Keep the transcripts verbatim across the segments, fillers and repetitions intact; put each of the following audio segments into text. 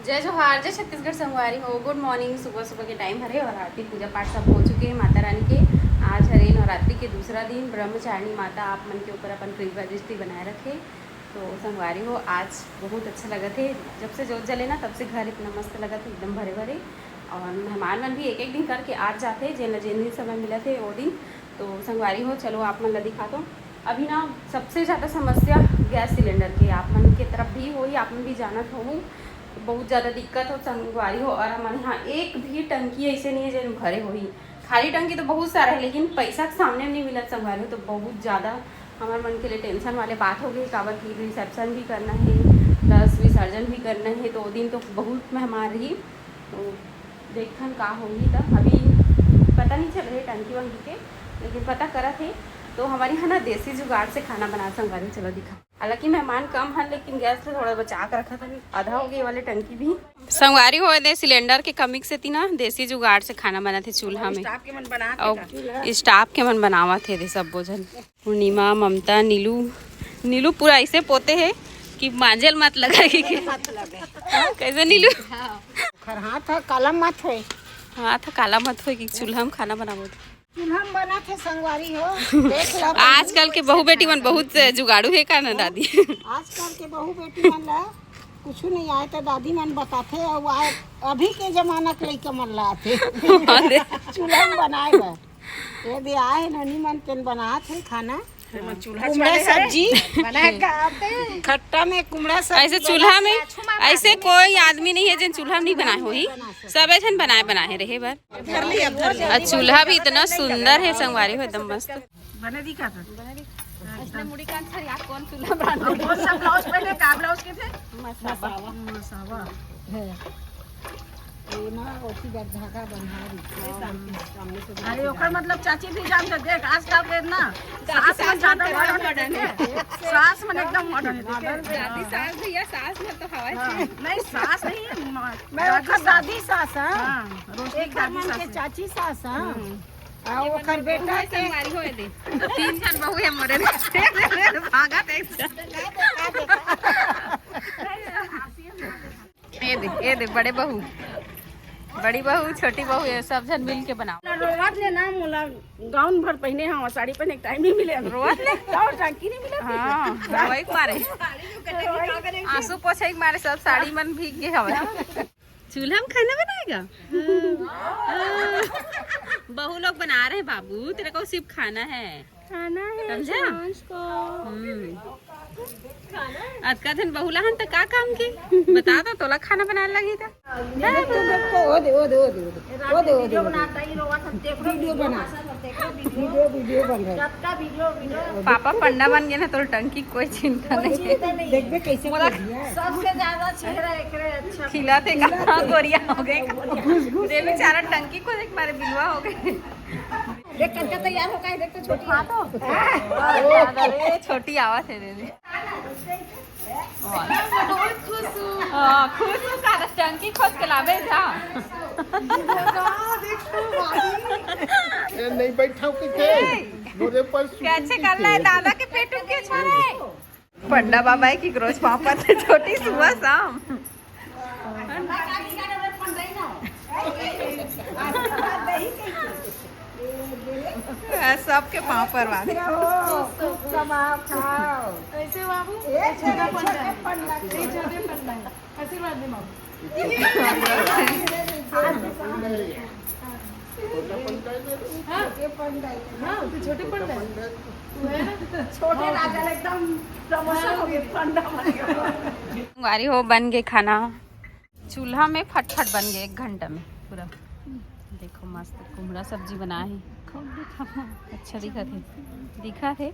जय जोहार, जय छत्तीसगढ़ संगवारी हो। गुड मॉर्निंग। सुबह सुबह के टाइम हरे और आरती पूजा पाठ सब हो चुके हैं माता रानी के। आज हरे नवरात्रि के दूसरा दिन। ब्रह्मचारिणी माता आप मन के ऊपर अपन कृपा दृष्टि बनाए रखे। तो संगवारी हो, आज बहुत अच्छा लगत हे। जब से जोत जले ना, तब से घर इतना मस्त लगत हे, एकदम भरे भरे। और मेहमान मन भी एक एक दिन करके आ जाते, जेन ला जेन दिन समय मिलत हे वो दिन। तो संगवारी हो, चलो आप मन ला दिखाता हूँ। अभी ना सबसे ज़्यादा समस्या गैस सिलेंडर के आप मन के तरफ भी होही, आप मन भी जानत होहू, बहुत ज़्यादा दिक्कत हो संगवारी हो। और हमारे यहाँ एक भी टंकी ऐसे नहीं है जेन भरे होही। खाली टंकी तो बहुत सारा है, लेकिन पैसा के सामने नहीं मिलत संगवारी हो, तो बहुत ज़्यादा हमारे मन के लिए टेंशन वाले बात हो गई। काबर कि रिसेप्शन भी करना है, प्लस विसर्जन भी करना है, तो वो दिन तो बहुत मेहमान रही। तो देखथन का होही। त अभी पता नहीं चल रहे टंकी वंकी के, लेकिन पता करत हे। तो हमारे यहाँ ना देसी जुगाड़ से खाना बना संगवारी, चलो दिखा। हालांकि मेहमान कम हन, लेकिन गैस से थोड़ा बचा के रखा था, आधा हो गई वाले टंकी भी। संगवारी हो दे सिलेंडर के कमी से तीना देसी जुगाड़ से खाना बनत हे चूल्हा में। स्टाफ के मन बना के और का? स्टाफ के मन बनावत हे दे सब भोजन। पूर्णिमा, ममता, नीलू, नीलू पूरा ऐसे पोते हे कि मांजल मत लगे कि मत लगे। कैसे नीलू? खर हाथ ह काला मत होए। हाथ ह काला मत होए कि चूल्हा में खाना बनावत। चूल्हा में बना थे संगवारी हो। देख लो, आजकल के बहू बेटी मन बहुत जुगाड़ू हे का ना दादी? आजकल के बहू बेटी मन ला कुछ नहीं आए तो दादी मन बताथे, और आए अभी के जमाना के लइका मन ला आथे। चूल्हा में बनाए बर। ये दे आए ननी मन तेन बनात हे खाना। कुमड़ा सब्जी। खट्टा में कुमड़ा सब्जी। ऐसे चूल्हा में ऐसे कोई आदमी नहीं है जिन चूल्हा में नहीं बनाए होही। सबे झन बनाए बनाए रहे बर। और चूल्हा भी इतना सुंदर है संगवारी हो, एकदम मस्त। बने दिखा था। इसने मुड़ी का अंदर या कौन चूल्हा बना दे? कौन सा ब्लाउज पहने? का ब्लाउज के थे? मसावा। मसावा। है। ये ना ओसी बर धागा बंधा रही। अरे ओकर मतलब चाची भी जान के देख, आजकल के ना सास मन ज्यादा मॉडर्न है। सास मन एकदम मॉडर्न है। दादी सास भैया, सास मन तो हवा है। नहीं, सास नहीं, मैं ओकर दादी सास, हाँ। एक मन के चाची सास, हाँ। आ ओकर बेटा के संगवारी होए दे। तीन झन बहू है मोरे। भागा देख। ये दे, ये दे, बड़े बहू, बड़ी बहू, छोटी बहू, ये सब झन मिल के बनाओ। रोवत ले ना मोला, गाउन भर पहने हव, साड़ी पहने के टाइम नहीं मिले। रोवत ले? और टंकी नहीं मिला। हाँ, रोवई के मारे। आंसू पोछे के मारे सब साड़ी मन भीग गए हवे। चूल्हा में खाना बनाएगा? हाँ। बहू लोग बना रहे बाबू, तेरे को सिर्फ खाना है। खाना है समझा? सांस को। हम्म। अतका दिन बहू ला हन त का काम के? बता तो, तोला खाना बनाए लगी था। देख तो, देख तो, ओ दे, ओ दे, ओ दे, ओ दे। ओ दे, ओ दे, वीडियो ओ दे। बनाता ही रोवा सब, देख लो, वीडियो बना। वीडियो, वीडियो बन रहा है। सबका वीडियो, वीडियो। पापा पंडा बन गए ना, तो टंकी कोई चिंता कोई नहीं। चिंता नहीं। देख बे कैसे बोला, कर दिया है। सबसे ज्यादा चेहरा एकरे अच्छा। खिला थे कहाँ गोरिया हो गए। घुस, घुस ये के बेचारा टंकी को देख मारे बिलवा हो गए। देख कनका तैयार हो गए, देख तो छोटी। हाँ तो। अरे छोटी आवाज है दे दे। बहुत खुश हूँ। हाँ, खुश हूँ का टंकी खोज के लावे था। ये नहीं बैठा हूँ कि थे। ए, मोरे पर सुकून कैसे की करना है थे। दादा के पेट के छोरे? पंडा बाबा है कि रोज पापा थे छोटी सुबह शाम। सबके पाँव परवा दे। खूब कमाओ, खाओ। ऐसे बाबू, ये छोटे पंडा है। ये छोटे पंडा है। आशीर्वाद दे बाबू। हाँ। हाँ, तू छोटे पंडा है। तू है ना? छोटे राजा एकदम प्रमोशन हो गए, पंडा बन गया। संगवारी हो, बन गए खाना। चूल्हा में फटफट बन गए एक घंटा में पूरा। देखो मस्त कुमड़ा सब्जी बनाए है। अच्छा दिखा थे, दिखा थे।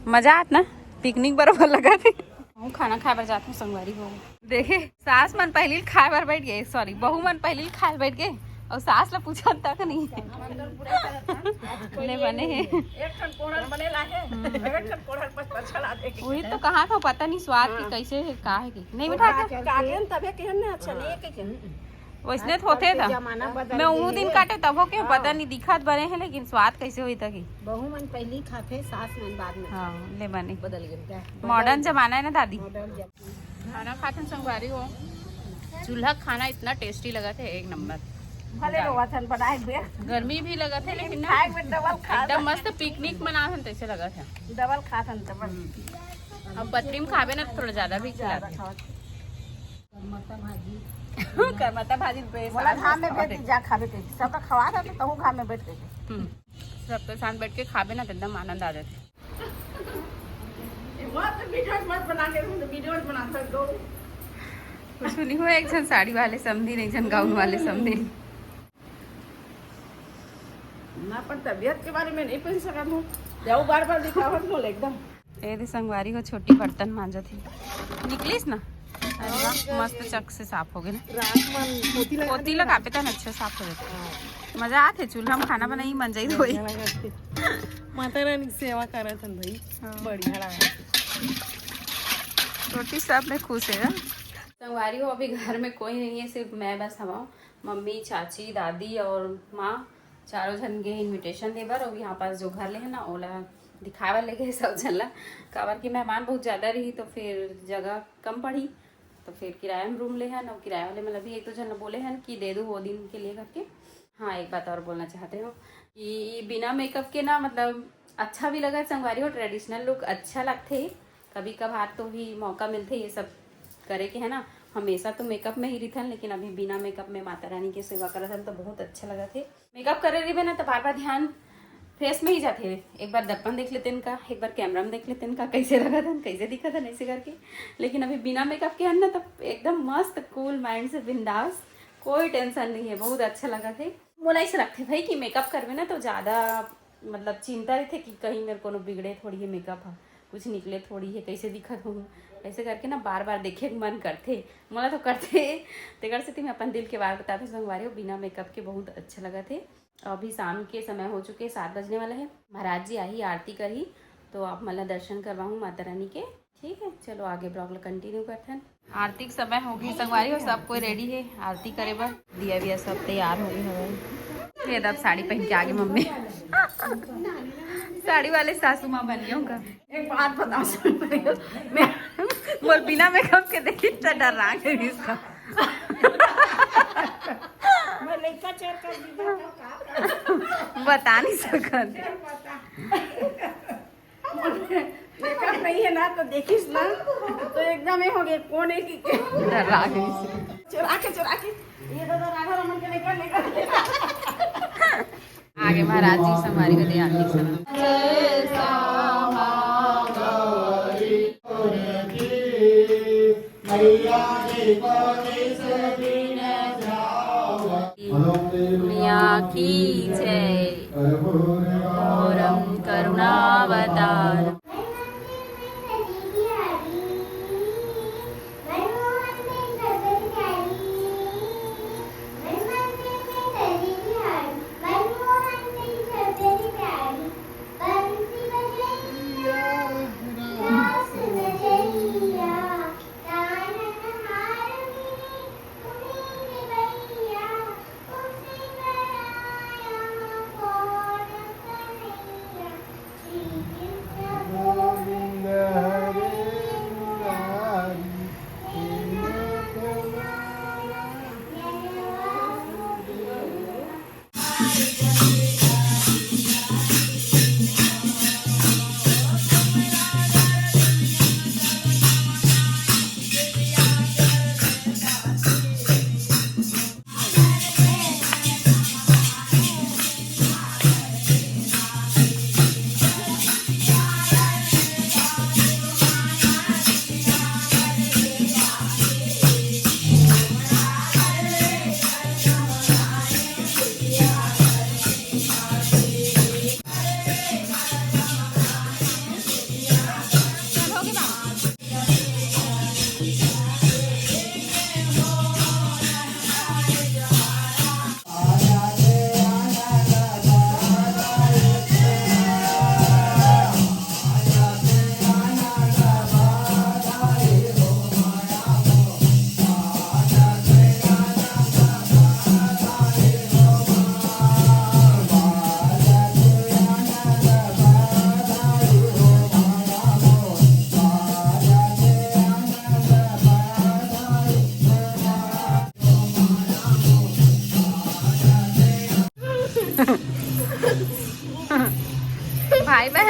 मजा आत ना, पिकनिक बरोबर लगा थे। हम खाना खाए बर जाते हैं संगवारी हो। देखे सास मन पहली खाए बर बैठ गए, सॉरी बहू मन पहली खाए बैठ गए और सास ला पूछा तक नहीं। ले बने है। एक ठन कोढ़ल बने लागे, एक ठन कोढ़ल पर पछल आ देखे। वही तो कहा था, पता नहीं स्वाद के हाँ। कैसे है, का है कि नहीं मिठा था। काटेन तबे केहन ना अच्छा नहीं है के केहन। वैसने तो होते था। जमाना बदल मैं वो गई दिन है। काटे तब हो के हाँ। पता नहीं दिखात बने हैं, लेकिन स्वाद कैसे हुई था कि बहू मन पहली खाते, सास मन बाद में। हाँ, ले बने। बदल गए। मॉडर्न जमाना है ना दादी। मॉडर्न जमाना। खाना खाथन संगवारी हो। चूल्हा खाना इतना टेस्टी लगत हे, एक नंबर। भले रोवत हन बनाए बे। गर्मी भी लगत हे, लेकिन ना खाए में डबल खा एकदम मस्त पिकनिक मनात हन तैसे लगत हे। डबल खात हन तब। अब पतली में खाबे ना तो थोड़ा ज्यादा भी खिलाते। खावत। करमता भाजी बेस बोला घाम में बैठ के जा खाबे के। सबका खवा था तो तहू घाम में बैठ के। हम्म, सबके साथ बैठ के खाबे ना तो एकदम आनंद आ जाते। मत वीडियो मत बना के, तुम वीडियो बना सकते हो। कुछ नहीं हुआ, एक जन साड़ी वाले समझी, एक जन गाउन वाले समझी। मैं अपन तबीयत के बारे में नहीं पूछ सकत हूँ। जाओ बार बार दिखावत मोल एकदम। ए दे संगवारी हो, छोटी बर्तन मांजत हे, निकलिस ना। अरे वाह, मस्त चक से साफ हो गए ना। रात मन पोती लगा पोती लगाबे त अच्छा साफ हो जाता। मजा आथे चूल्हा में खाना बनाई, मंजाई धोई। माता रानी की सेवा करत हन भाई। हाँ। बढ़िया लगा। रोटी सब में खुश है। संगवारी हो, अभी घर में कोई नहीं है, सिर्फ मैं बस हवाऊँ। मम्मी, चाची, दादी और माँ, चारों जन के इनविटेशन दे बर, और यहाँ पास जो घर ले है ना, ओला दिखाए बर ले गए सब जन ला। काबर कि मेहमान बहुत ज़्यादा रही तो फिर जगह कम पड़ी, तो फिर किराया में रूम ले हन, और किराया वाले मतलब भी एक दो जन ला बोले हन कि दे दो वो दिन के लिए करके। हाँ, एक बात और बोलना चाहते हो कि बिना मेकअप के ना, मतलब, अच्छा भी लगा संगवारी हो, ट्रेडिशनल लुक अच्छा लगथे। कभी कभार तो भी मौका मिलथे ये सब करे के, है ना। हमेशा तो मेकअप में ही रिथन, लेकिन अभी बिना मेकअप में माता रानी के सेवा करत हन तो बहुत अच्छा लगत हे। मेकअप करे रहिबे ना तो बार बार ध्यान फेस में ही जाथे। एक बार दर्पण देख लेते इनका, एक बार कैमरा में देख लेते इनका, कैसे लगत हन, कैसे दिखत हन, ऐसे करके। लेकिन अभी बिना मेकअप के हन ना तो एकदम मस्त कूल माइंड से बिंदास, कोई टेंशन नहीं है, बहुत अच्छा लगत हे। मोला ऐसे लगथे भाई कि मेकअप करबे ना तो ज़्यादा मतलब चिंता रहिथे कि कहीं मेर कोनो बिगड़े थोड़ी है मेकअप ह, कुछ निकले थोड़ी है, कैसे दिखत हूँ, ऐसे करके ना बार बार देखे के मन करथे। मोला तो करथे, तेकर सेती मैं अपन दिल के बात बताथों संगवारी हो, बिना मेकअप के बहुत अच्छा लगत हे। अभी शाम के समय हो चुके, सात बजने वाला है। महाराज जी आही, आरती करही, तो आप मन ला दर्शन करवाहूँ माता रानी के। ठीक है, चलो आगे ब्लॉग ला कंटिन्यू करथन। आरती के समय हो गई संगवारी हो, सब कोई रेडी है आरती करे बर। दिया विया सब तैयार हो गए हवे। ये दब साड़ी पहन के आगे मम्मी। साड़ी वाले सासू माँ बन गई हूँ का। एक बात बता सकते हो, मैं बोल, बिना मेकअप के देखी तो डर रहा है इसका। मैं लड़का चेयर कर दी का। बता नहीं सकत। मेकअप नहीं है ना तो देखिस ना, तो एकदम ही हो गए, कौन है कि डर रहा है इसका। चुरा के, चुरा के ये दादा राधा रमन के लेकर, लेकर आगे महाराज जी संगवारी का दे आरती के समय। मैया की जय। घोरम करुणावतार।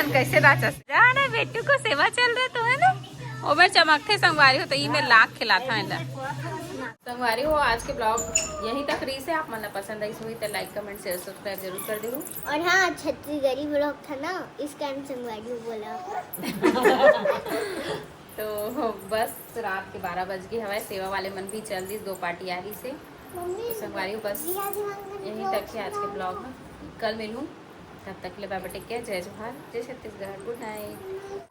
कैसे नाचस? जाने बेटू को सेवा चल रहा तो है ना, ओबर चमकथे संगवारी हो, तो ई में लाख खिलाता है ना। संगवारी हो, आज के ब्लॉग यहीं तक रही से। आप मन ला पसंद आई हुई तो लाइक, कमेंट, शेयर, सब्सक्राइब जरूर कर देहू। और हाँ, छत्तीसगढ़ी ब्लॉग था ना, इस टाइम संगवारी बोला। तो बस रात के बारह बज गए हवाए, सेवा वाले मन भी चल दिस, दो पार्टी आ रही से। मम्मी, संगवारी हो, बस बिहारी मंगल यहीं तक है आज के ब्लॉग में। कल मिलूँ, तब तक के लिए बाय बाय, टेक केयर, जय जोहार, जय छत्तीसगढ़, गुड नाइट।